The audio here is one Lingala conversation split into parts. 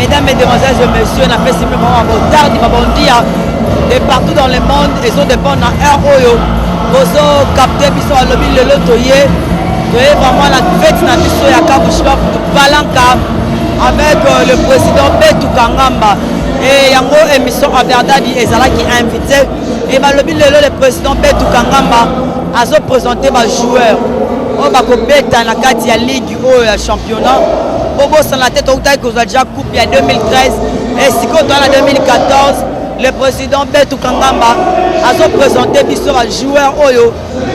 Mesdames, Mesdemoiselles et Messieurs, napesi bino vraiment botardi babondia de partout dans le monde ezodépendre na heure oyo bozo capte biso. Alobi lelo toye toye vraiment na fête na biso ya Kabushkop Palanka avec le président Betu Kangamba et yango émission Aberdadi ezalaki invité. Et balobi lelo le président Betu Kangamba azo présenter ba joueurs oyo bakobeta na kati ya ligue oyo ya championnat. Bobosana te, toutaki kozwa déjà coupe ya 2013 et sikoyo toza na 2014. Le président Betu Kangamba azo présenter biso ba joueurs oyo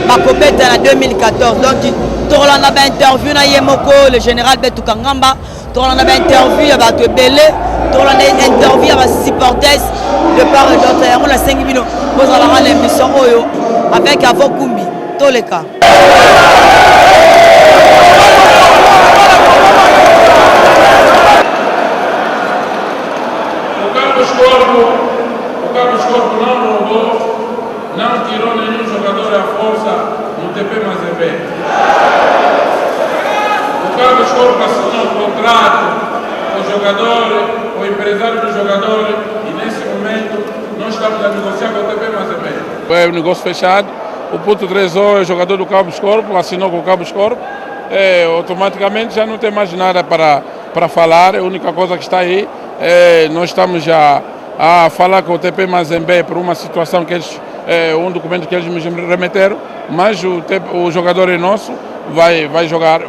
bakobeta na 2014. Donc tokolanda bainterview na ye moko le général Betu Kangamba, tokolanda bainterview ya bato ebele, tokolanda interview ya basupporters de part et d'autre. Yango nasengi bino bozalaka na émission oyo avec Avokumbi. Toleka. O Kabuscorp não roubou, não tirou nenhum jogador à força no TP Mazembe. O Kabuscorp assinou um contrato com o jogador, com o empresário do jogador, e nesse momento nós estamos a negociar com o TP Mazembe. É um negócio fechado. O Puto Trezor é jogador do Kabuscorp, assinou com o Kabuscorp. Automaticamente já não tem mais nada para falar. A única coisa que está aí é, nós estamos já a falar com o TP Mazembe por uma situação que eles, um documento que eles me remeteram, mas o jogador é nosso, vai jogar,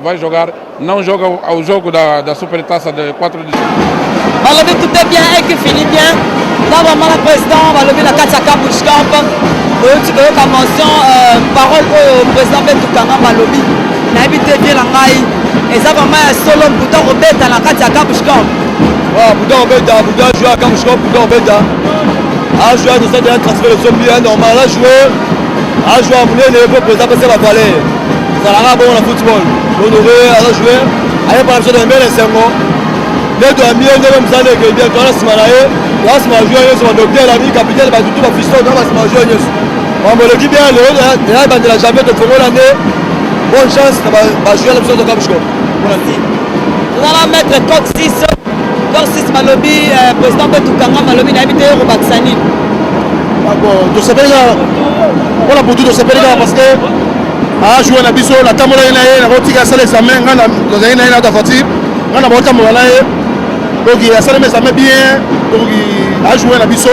não joga o jogo da Supertaça de 4 de Balobi tout est bien et qui finit bien. Là vraiment le président balobi na kati ya Kabushkamp oyoti koyoka mention parole oyo président Betu Kangamba alobi. Nayebi te, vie na ngai, eza vraiment ya solo, Mputa kobeta na kati ya Kabushkamp? Mputa kobeta, Mputa joué à Kabushkamp, Mputa kobeta, a joué tosali un transfert de son bien normal, a joué, a joué monene po président apesa bavaleur. Ezalaka bongo na football. Honoré aza joué, ayepaka biso na mbele esengo nde toyambi ye ndenge mosala ekei bien. Toza na nsima na ye, toza nsima ya joueur nyonso, badocteur ami, capitaine, batutu, bafiston, toza basima ya joueur nyonso. Makambo eleki bien. Lelo eza ebandela janvier, tofongola nde. Bonne chance na bajoueur na biso to Kabuscorp. Toza na maître Coq 6, Coq 6. Balobi président Betu Kangamba alobi, nayebi te kobakisa nini. Bon, tosepeli kaka mpona butu, tosepeli kaka parce que ajoue na biso. Natambolaki na ye, nakotika asala examen. Ngai nazalaki na ye na voiture, ngai na baotambola na ye. Donc asalemi examen bien, donc ajoue na biso.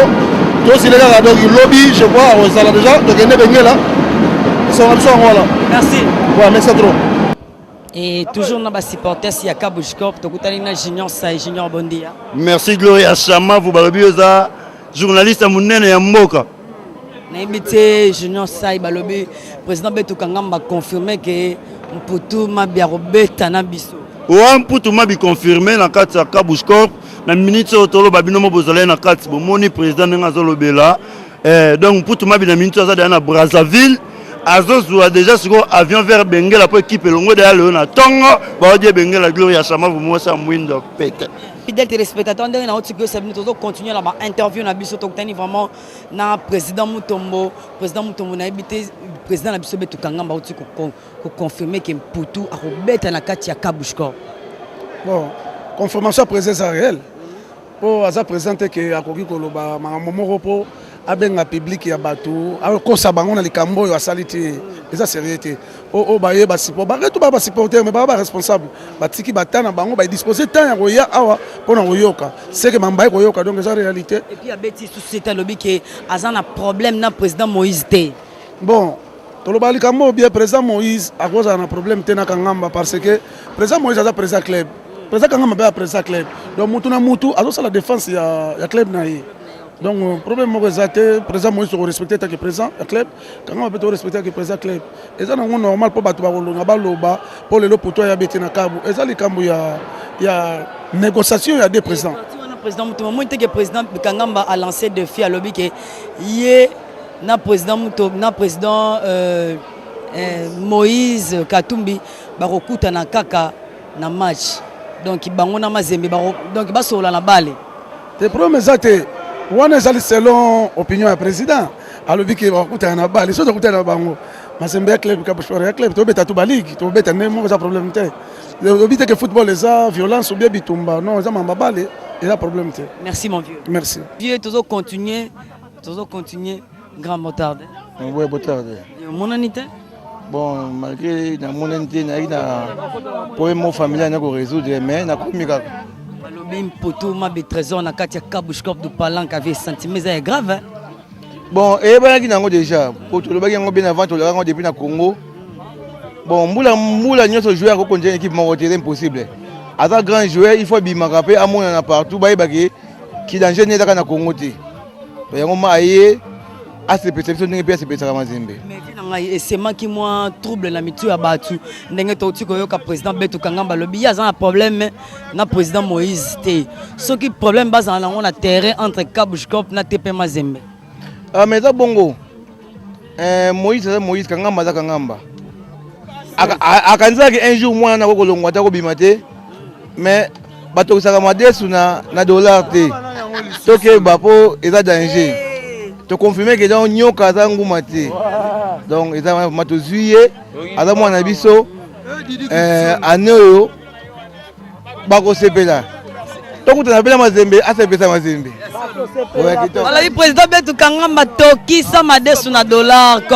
Tozile kaka, donc lobi je crois akozala déjà, tokende Bengela. Esonga biso yango wana. Merci. Ouais, merci trop. Et toujours na basupporters ya Kabushcorp, tokutani na Junior Sai. Junior, bondia. Merci Gloria Chamavu. Balobi oza journaliste ya monene ya mboka. Nayebi te, Junior Sai, balobi président Betu Kangamba confirme ke Mputu Mabi akobeta na biso. Owa, Mputu Mabi confirme na kati ya Kabuscorp. Na minute oyo toloba, bino mo bozalai na kati, bomoni président ndenge azolobela. Donc Mputu Mabi na minute oyo aza deya na Brazzaville, azozwa déjà sikoyo avion vers Bengela mpo équipe elongo deya lelo na ntongo baodie Bengela. Gloria Chamavu, mwasi ya mwindo pete. Fidèle téléspectateur, ndenge nauti koyesa bino, tozocontinue na bainterview na biso. Tokutani vraiment na président Mutombo. Président Mutombo, nayebi te, président na biso Betu Kangamba auti koconfirme ke Mputu akobeta na kati ya Kabushcorp. Bon, confirmation ya président eza réel mpo aza président te ke akoki koloba makambo moko mpo abenga public ya bato, akosa bango na likambo oyo asali te. Eza sérieux te. Oyo baye bareto baa basupporter, mais baa baresponsable, batiki bata na bango, badispose temps ya koya awa mpona koyoka seke mambo baye koyoka. Donc eza réalité. Et puis abeti susu ete alobi ke aza na problème na président Moïse te. Bon, toloba likambo oyo bien. Président Moïse akozala na problème te na Kangamba parce que président Moïse aza président club, président Kangamba mpe aza président club. Donc mutu na mutu azosala défense ya club na ye. Donc problème moko eza te. Président Moïse tokorespecte take président ya club, Kangamba mpe tokorespecte take président club. Eza nango normal mpo bato bakolonga baloba mpo lelo Putu ayabi ete na Kabu. Eza likambo ya négociation ya deux présidents. Président Mutombo, omoni te ke président Kangamba a lancé défi, alobi ke ye na président Muto na président Moïse Katumbi bakokutana kaka na match. Donc bango na Mazembe, donc basolola na bale. Te, problème eza te. Wana ezali selon opinion ya président. Alobi ke bakokutana na bale. So tokutana na bango, Mazembe ya club, Kabushport ya club, tobeta tu baligue, tobeta nde moko, eza problème te. Lobi te ke football eza violence ou bien bitumba. Non, eza mamba bale. Eza problème te. Merci mon vieux. Merci. Vieux, tozo continuer, tozo continuer grand motarde. Ouais, motarde. Omonani te? Bon, malgré namonani te, nayaki na problème moko familial na ko résoudre, mais nakomi kaka. Balobi Mputu Mabe Trésor na kati ya Kabush Corp du Palanque avait sentiment eza ya grave hein? Bon, eyebanaki nango déjà po tolobaki yango bien avant, tolobaki yango depuis na Congo. Bon, mbula mbula nyonso joueur akokonza équipe moko te, eza impossible. Aza grand joueur, il faut abimaka mpe amonana partout, bayebaki ki danger ne ezaka na Congo te. Yango ma aye asepelisa biso ndenge mpe asepesaka Mazembe. Mais vie na ngai esemaki mwa trouble na mitu ya bato ndenge touti koyoka président Betu Kangamba alobi ye aza na problème na président Moïse te, soki problème bazala nango na terrain entre Kabushkop na TP Mazembe. Ah, mais eza bongo eh, Moïse aza Moïse, Kangamba aza Kangamba. Akanisaki un jour mwana nako kolongwa te, akobima te, mais batokisaka madesu na dollar te. Tokeba mpo eza danger, toconfirme ke donc nyoka aza nguma te. Donc eza vraiment tozwi ye, aza mwana na biso. Ane oyo bakosepela, tokutana mpe na Mazembe, asepesa Mazembe. Balobi président Betu Kangamba tokisa madesu na dollar.